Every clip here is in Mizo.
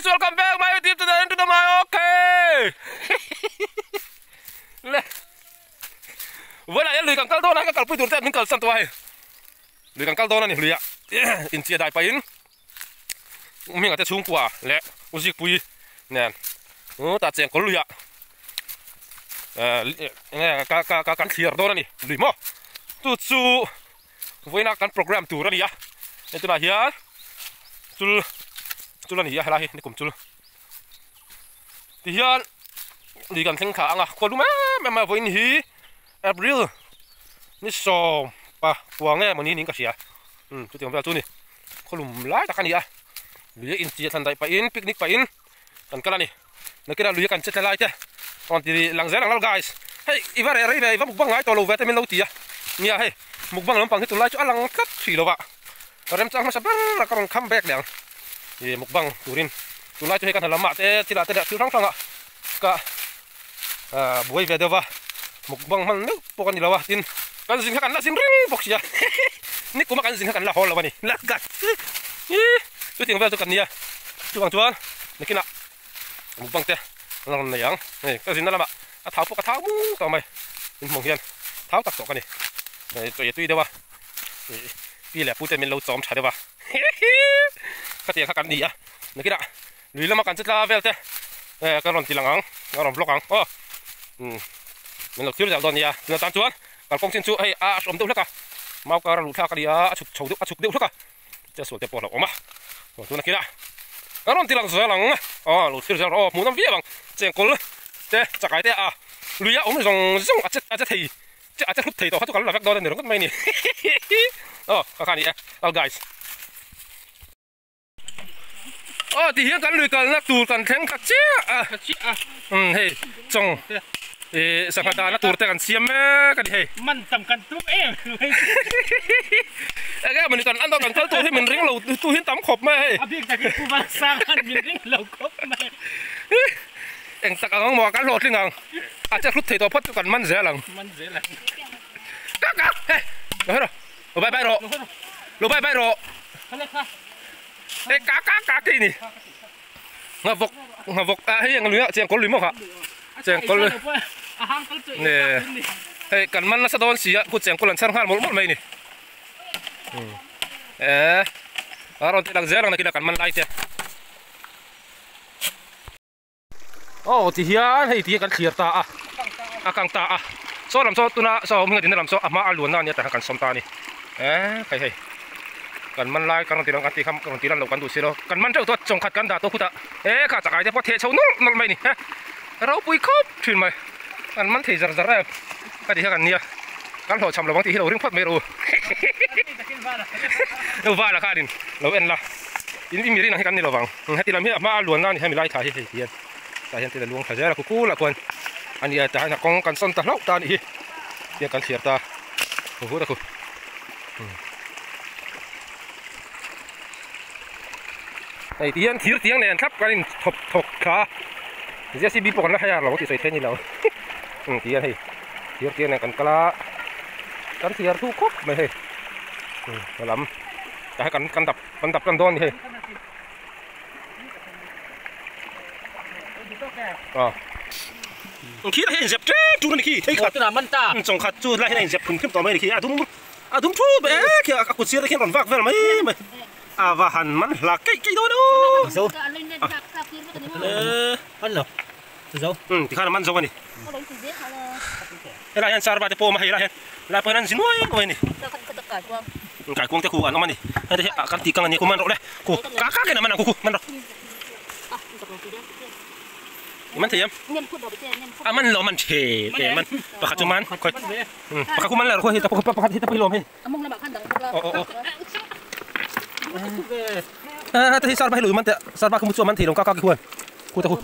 Guys, welcome back my YouTube channel to the my okay. Le. Vela hian lui kan kal dawn a, ka kalpui tur te min kalsan tawh a hei. Lui kan kal dawn a ni hluiah inchia dai pahin Hminga te chhungkua leh U Zikpui nen tah chengkawl luiah enge ka ka kan thlir dawn a ni lui maw. Chu chu vawiina kan program tur a ni a, hei tunah hian chul chul a ni a helai hi nikum chul tihian lui kan thleng thla ang a khua lum em em a vawiin hi April ni sawm pa kua nge mawni niin ka hria umm chutiang vel chu ni khawlum lai tak a ni a lui a inchia thlan daih pahin picnic pahin kan kal a ni nakinah lui a kan che tla lai te rawn ti lang zel ang lo guys hei i va reh rei ve i va mukbang ngai tawh lo ve te min lo ti a nia hei mukbang lampang hi tunlai chu a lang tlat thui lo va remchang hmasa ber a ka rawn come back leh ang ih mukbang turin tunlai chu hei ka hna lamah te thil ah te leh thil hrang hrang ah ka buai ve deuh va mukbang hman meuh pawh ka ni lo a tin kan zin kha kan la zin reng bawk sia nikuma kan zin kha kan la haw lo a ni la ka chutiang vel chu kan nia chuvang chuan nakinah mukbang te an rawn nei ang hei ka zinna lamah a thau pawh ka thau mung tawh mai in hmuh hian thau tak tawh ka ni hei chaw tui deuh a pi leh pu te min lo chawm tha deuh a khatiang kha kan ni a nakinah Lui lama kan che tla vel te eh ka rawn ti lang ang ka rawn vlog ang aw umm min lo thlir zel dawn nia tuna tan chuan kalkawng chin chu hei a hrawm deuh hlek a mau kar a luh thlak a ni a a chhuk chho deuh a chhuk deuh hlek a che sual te pawh a lo awm a aw tuna kinah ka rawn ti lang zel ang aw lo thlir zel rawh aw hmuh nawm viau ang chengkawl te chakai te a lui a awm zawng zawng a che a che thei che a che hlut thei tawh kha chu kan la vek dawn a ni ringawt mai a ni aw ka kha a ni e all guys. Aw ti hian kan lui kalna tur kan thleng kha chiah a umm hei chawng ih sangha dahna tur te kan siam mek a ni hei. Man tam kan tum em mai. Enge mawni kan an kan kal tur hi min ring lo tu hi tam khawp mai a hei. A bik takin Pu Valsang khan min ring lo khawp mai. Eng tak ang ang maw kan hlawhtling ang a che hlut thei tawh phawt chu kan man zel ang. Man zel ang. Ka ka hei lo hero. Lo bye bye rawh. Lo bye bye rawh. E ka ka ka ti ni. Nga vok nga vok a hei ang lui a cheng kol lui maw kha. Cheng kol. Ne. Hei kan man nasa dawn si a ku cheng kol an chher nghal mawlh mawlh mai ni. E a rawn ti lang zel ang nakin a kan man lai te. Aw ti hian hei ti hi kan thlir ta a a kang ta a saw lam saw tuna saw hming a dinna lam saw a hma a luanna a nia tah khan kan sawm ta a ni eee hei hei kan man lai kan rawn ti lo kan tih kha kan rawn ti lan loh kan duh si lo kan man teuh tawh a chawngkhat kan dah tawh khutah eee kha chakai te pawh theh chho nawlh nawlh mai a ni he ropui khawp thin mai kan man thei zar zar em ka tih kha kan nia kan hlawhchham lo ang tih hi lo ring phawt mai rawh u u vala khanin lo en la in i mi rin ang hi kan ni lo vang. Heti lam hi a hma a luan na a ni hemi lai thla hi hei ti hian tah hian thil a luang thla zel a kukul ah khuan a ni a tah hian a kawng kan sawn ta hlauh ta a nih hi tiang kan thliar ta hu hu ta khu hei ti hian thir tiang nen thlap kan in thawp thawk thla a JCB pawh kan la hire lo tih sawi thei a ni lo ti hian hei thir tiang nen kan kal a kan thliar thu khawp mai hei lam tah hian kan dap kan dap tan dawn a ni hei. Khi lah hian inzep ṭep ṭun a ni khi thei khat chawng khat chu lai hian a inzep phun phun tawh mai a ni khi a dum a dum thup e khi a kut sir te khian rawn vak vel mai mai a va han man hla keih keih dawn aw tikhan a man zo a ni helai hian sarva te pawh a awm a hei lai hian lai pawh hian an zi nuai nuai a ni. Kaikuang te khu an awm a ni. Hei te hi ah kan tih kang a ni khu man rawh le. Khu ka ka ken a man ang khu khu man rawh. I man thei em? A man lo man the e man pakhat chu man khawi pakhat khu man la rawh khu hei ta pakhat hi ta pawh hi lawm hei. Aw aw aw. A te hi sarva hi lo man teh sarva khu mu chu a man thei lo ka ka ki khuan. Khu te khu.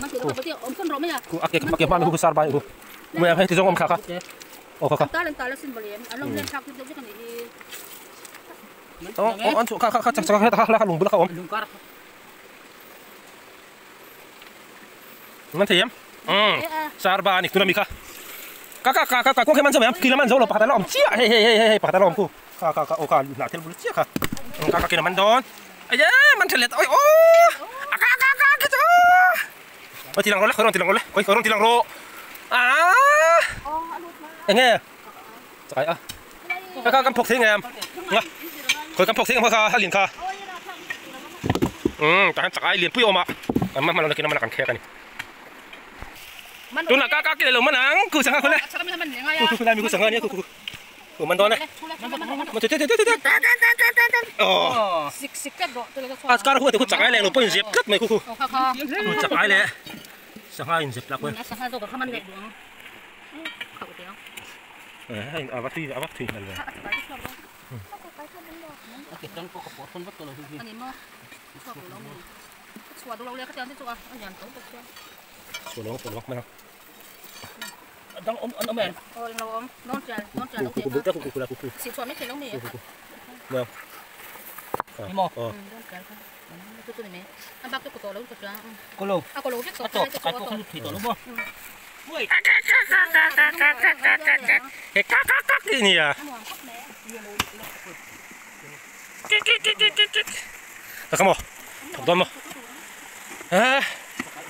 Khu a ke a ke hma mi khu sarva hi khu. Mui ang hei ti zawng awm thla kha. Aw kha kha. Aw aw an chu kha kha kha chak chak kha kha lung bula kha awm. Man thei em? Umm sarba ani tuna mi kha. Ka ka ka ka kawng khi man zo em? Khi la man zo lo pakhat a la awm chiah hei hei hei hei pakhat a la awm khu. Kha kha kha aw kha hnah thil bul chiah kha. Ka ka kina man dawn. Aye man tha let oi aw. A ka ka ka khi chu. Koi tilang ro le, koi ron tilang ro le, koi koi ron tilang ro. Ah! Enge? Chakai a. Ka ka kan phok thei ngem. Nga. Koi kan phok thei ngem kha halin kha. Ta han chakai lian pui oma. Kan ma ma lo kin ma kan khek ani. Tuna ka ka ki lo manang ku sanga khole. Ku ku la mi ku sanga ni ku ku. Ku man don ne. Ma te te te te ka ka ka ka ka ka. Oh. Sik sik ka do te le A kar hu te ku chakai le lo pon zep tlat mai ku ku. Ku chakai le. Sanga in zep la ku. Sanga zo ka man le. Eh, avat thui avat thui hmel ve. Chua lo mai Dang om an om em. Ku ku ku ku ku la ku ku. Ku ku. Nào. Ờ. Cô lô. Cái cô không thủy tổ đúng không? Cái cá cá cá cái gì à? Ta không thọc đón mà. À,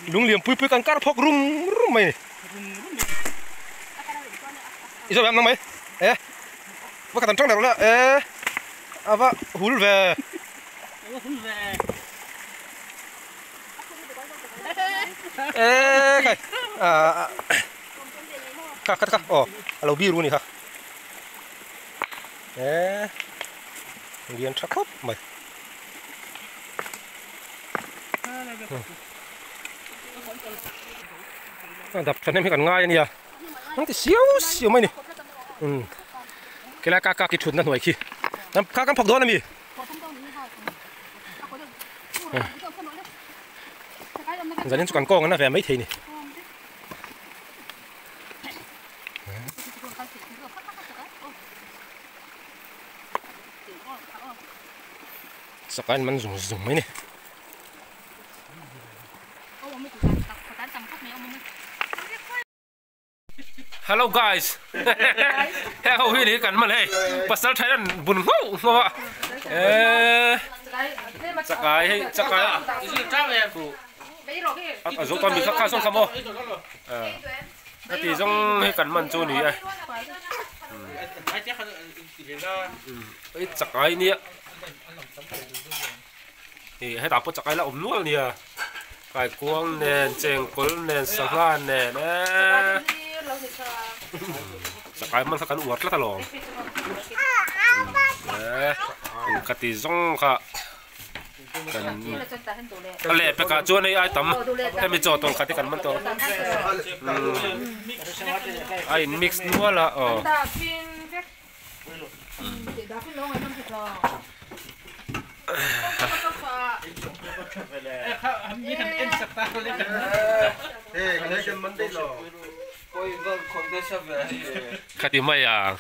đúng liềm pui pui con cá phok rung rung mày. Iso em mày. Ê. Bắt cái trong này rồi ê. À va hul về. Ê cái. À. Ka ka ka. Oh, alo biru ni kha. Ê. Lian tha khop mày. Đập cho nên cần ngay nè. Nó thì xíu xíu mày nè. Cái là ca ca cái thun nó nổi khi. Nằm ca cam phọc đó làm gì? Giờ nên chụp con nó về mấy thì nè. Sao cái mình dùng dùng mấy nè. Hello guys. Heo huy ni kan man hei. Pasal Thailand bun ngau ngawa. Eh. Chakai hei chakai. A zo ton mi kha kha song khamo. Eh. Ti zong hei kan man chu ni ai. Ei chakai ni. Thì hei ta po chakai la om nual nia. Kai kuang nen cheng kol nen sangha nen eh. Chakai man kan uar tlat alawm. Eh, ka ti zong kha kan ale peka chuan ei ai tam hemi chaw tawng kha te kan man tawng ai mix nuala oh Khati mai à.